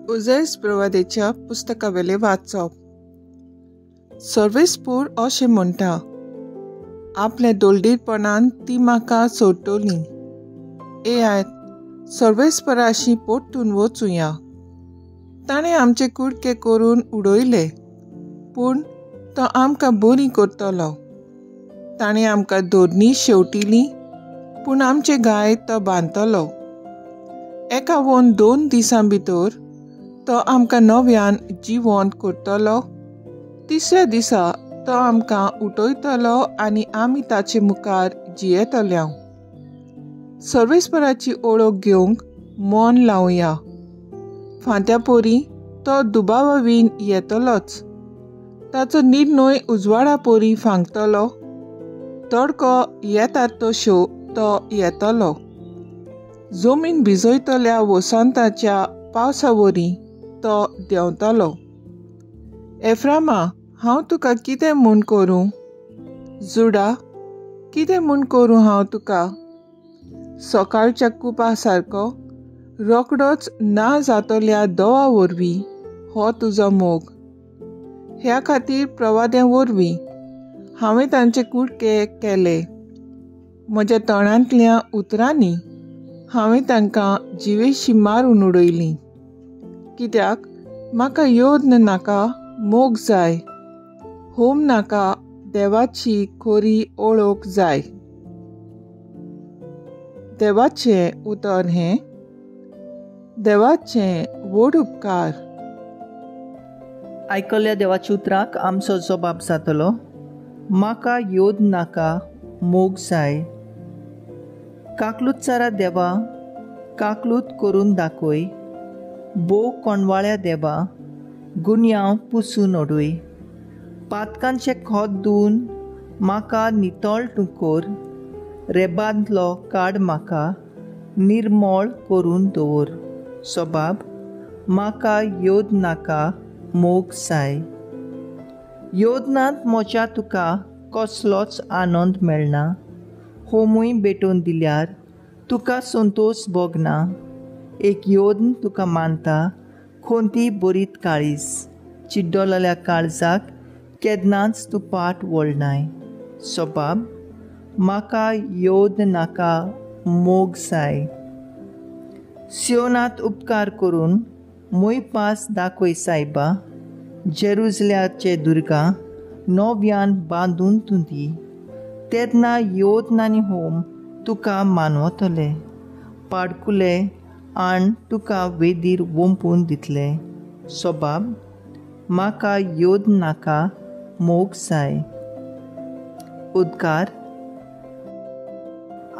उजैस प्रवादेच्या पुस्तकावेले वाचप. सर्वेस्पूर अशें म्हणटा, आपल्या दोलदीरपणान ती म्हाका सोडटली. येयात सर्वेस्पराशी परतून वचुया. ताणें आमचे कुडके करून उडयले, पूण तो आमकां बरी करतलो. ताणें आमकां धरणी शेवटिली, पूण आमचे गाय तो बांदतलो. एकावन 2 दिसां भितर तो आमकां नव्यान जिवंत करतलो. तिसऱ्या दिसा तो आमकां उठयतलो आनी आमी ताचे मुखार जियेतले. सर्वेस्पराची ओळख घेवंक मन लावया. फांत्या पोरी तो दुबावावीन येतलोच. ताचो निर्णय उजवाडा पोरी फांकतलो. तडको येतात तश्यो तो येतलो. जमीन भिजयतल्या वसंताच्या पावसा वरी तो देंवतलो. एफ्रामा, हांव तुका कितें म्हूण करूं? जुडा, कितें म्हूण करूं हांव तुका? सकाळच्या कुपा सारको रोकडोच ना जातल्या दवा वरवीं हो तुजो मोग. ह्या खातीर प्रवाद्यां वरवीं हांवें तांचे कुडके केले. म्हज्या तोंडांतल्या उतरांनी हांवें तांकां जिवेशी मारून उडयलीं. कित्याक म्हाका योद्न नाका, मोग जाय. होम नाका, देवाची खोरी ओळख जाय. देवाचें उतर हें. देवाचें व्हड उपकार. आयकल्ल्या देवाच्या उतराक आमचो जबाब जातलो, म्हाका योद नाका, मोग जाय. काकलूत सारा देवा, काकलूत करून दाखय. भोव कोणवाळ्या देवा, गुन्यांव पुसून ओडूय. पातकांचें खोत धुवन म्हाका नितळ तूं कर. रेबांतलो काड म्हाका, निर्मळ करून दवर. सबाब, म्हाका योद नाका, मोग जाय. योदनांत म्हज्या तुका कसलोच आनंद मेळना. होमूय भेटोवन दिल्यार तुका संतोश भोगना. एक योदन तुका मानता, खोंती बरीत काळीज. चिड्डोलेल्या काळजाक केन्नाच तूं पाट वळनाय. सबाब, म्हाका योद नाका, मोग जाय. सियोनात उपकार करून मोय पास दाखय सायबा. जेरुजल्याचे दुर्गा नव्यान बांदून तूं दी. तेन्ना योदन आनी होम तुका मानवतले. पाडकुले आनी तुका वेदीर वोंपून दितले. सबाब, म्हाका योद नाका, मोग जाय. उद्गार.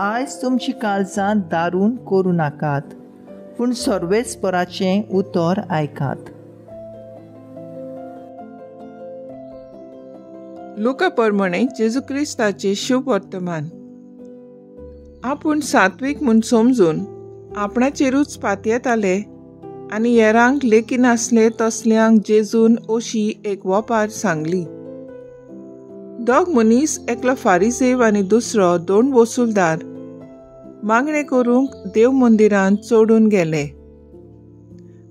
आयज तुमची काळजां दारून करूं नाकात, पूण सर्वेस्पराचें उतर आयकात. लुका प्रमाणे जेजू क्रिस्ताचे शुभ वर्तमान. आपूण सात्वीक म्हूण समजून आपणाचेरूच पातयेताले आनी हेरांक लेखिनासले तसल्यांक जेजून अशी एक वपार सांगली. दोग मनीस, एकलो फारिसेव आनी दुसरो 2 वसुलदार, मागणें करूंक देव मंदिरांत चडून गेले.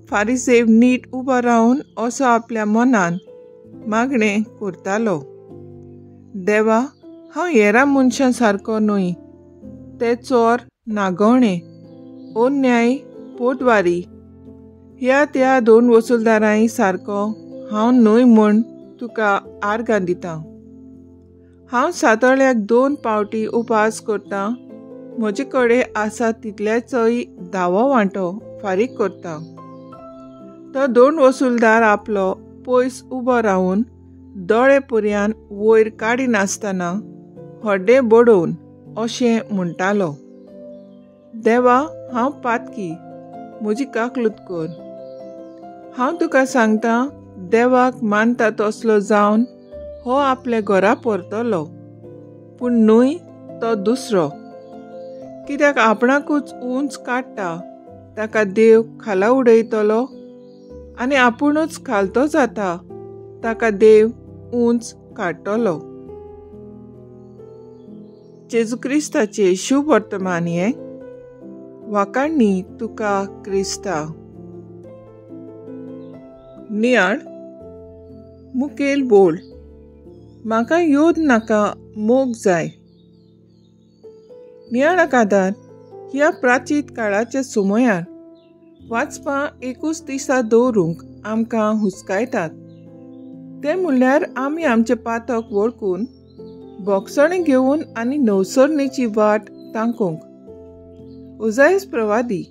फारिसेव नीट उबो रावन असो आपल्या मनान मागणें करतालो, देवा, हांव हेरां मनशां सारको न्हय. ते चोर, नागवणे, अन्याय, पोटवारी ह्या त्या 2 वसुलदारांय सारको हांव न्हय म्हूण तुका आर्गां दितां. हांव सातोळ्याक 2 पावटी उपास करतां. म्हजे कडेन आसा तितल्याचोय 10वो वांटो फारीक करता. तो 2 वसुलदार आपलो पयस उबो रावन दोळे पुरयान वयर काडिनासतना हड्डें बडोवन अशें म्हणटालो, देवा, हांव पातकी, म्हजी काकलूत कर. हांव तुका सांगता, देवाक मानता तसलो जावन हो आपल्या घरा परतलो, पूण न्हय तो दुसरो. कित्याक आपणाकूच उंच काडटा ताका देव खाला उडयतलो, आनी आपुणूच खालतो जाता ताका देव उंच काडटलो. जेजू क्रिस्ताचे शुभ वर्तमान हें. वाखाणणी तुका क्रिस्ता. नियाळ मुखेल बोल, म्हाका योद नाका, मोग जाय. नियाळाक आदार ह्या प्राचीन काळाच्या सुमयार वाचपां एकूच दिसा दवरूंक आमकां हुस्कायतात. तें म्हणल्यार आमी आमचें पातक वळखून बोगसणें घेवन आनी नवसरणेची वाट तांकोवंक. उजायस प्रवादी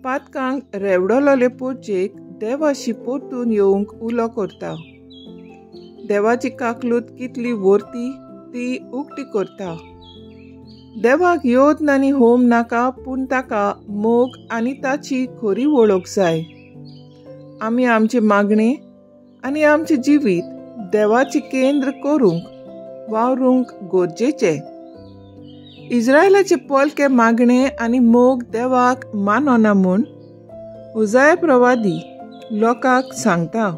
पातकांक रेवडोलोले पोरचेक देवाशी परतून येवंक उलो करता. देवाची काकलूत कितली वर्ती ती उक्ती करता. देवाक योद आनी होम नाका, पूण ताका मोग आनी ताची खरी वळख जाय. आमी आमचें मागणें आनी आमचें जिवीत देवाचें केंद्र करूंक वावरूंक गरजेचें. इज्रायलाचे पोलके मागणें आनी मोग देवाक मानना म्हूण उजाय प्रवादी लोकांक सांगता.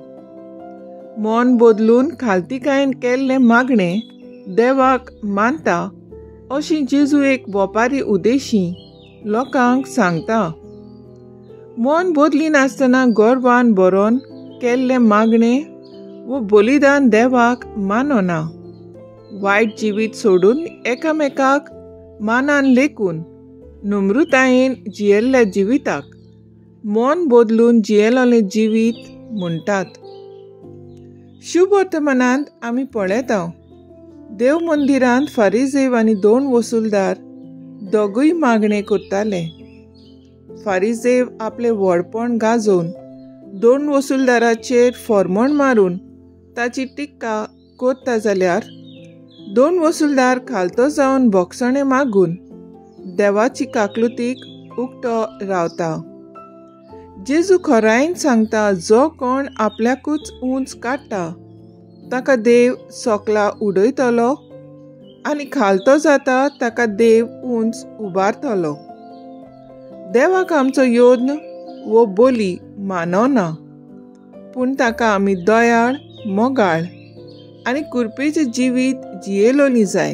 मन बदलून खालतीकायेन केल्लें मागणें देवाक मानता अशी जेजू एक वपारी उदेशी लोकांक सांगता. मन बदली नासतना गर्वान बरोवन केल्लें मागणें वो बलिदान देवाक मानना. वायट जिवीत सोडून एकामेकाक मानान लेखून नम्रतायेन जियेल्ल्या जिविताक मन बदलून जियेलोलें जिवीत म्हणटात. शुभ वर्तमानांत आमी पळयता, देव मंदिरांत फारिजेव आनी दोन वसुलदार दोगूय मागणें करताले. फारिजेव आपलें व्हडपण गाजोवन दोन वसुलदाराचेर फॉर्मण मारून ताची टिक्का करता जाल्यार दोन वसुलदार खालतो जावन बोगसणें मागून देवाची काकलुतीक उक्तो रावता. जेजू खरायेन सांगता, जो कोण आपल्याकूच उंच काडटा ताका देव सोकला उडयतलो आनी खालतो जाता ताका देव उंच उबारतलो. देवाक आमचो योद्न वो बोली मानवना, पूण ताका आमी दयाळ, मोगाळ आनी कुरपेचें जिवीत जियेलोली जाय.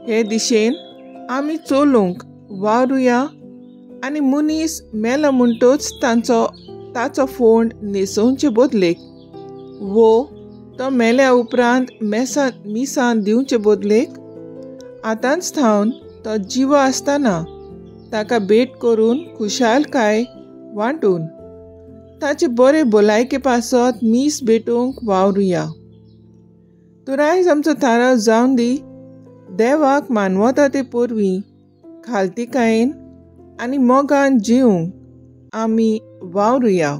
हे दिशेन आमी चलूंक वावरुया आनी मनीस मेलो म्हणटच ताचो फोंड न्हेसोवचे बदलेक वो तो मेल्या उपरांत मिसां दिवचे बदलेक आतांच थावन तो जिवो आसतना ताका भेट करून खुशालकाय वांटून ताचे बरे भलायके पासत मीस भेटूंक वावरुया. तर आयज आमचो थाराव जावन दी, देवाक मानवता ते पोरवीं खालतीकायेन आनी मोगान जिवंक आमी वावरुया.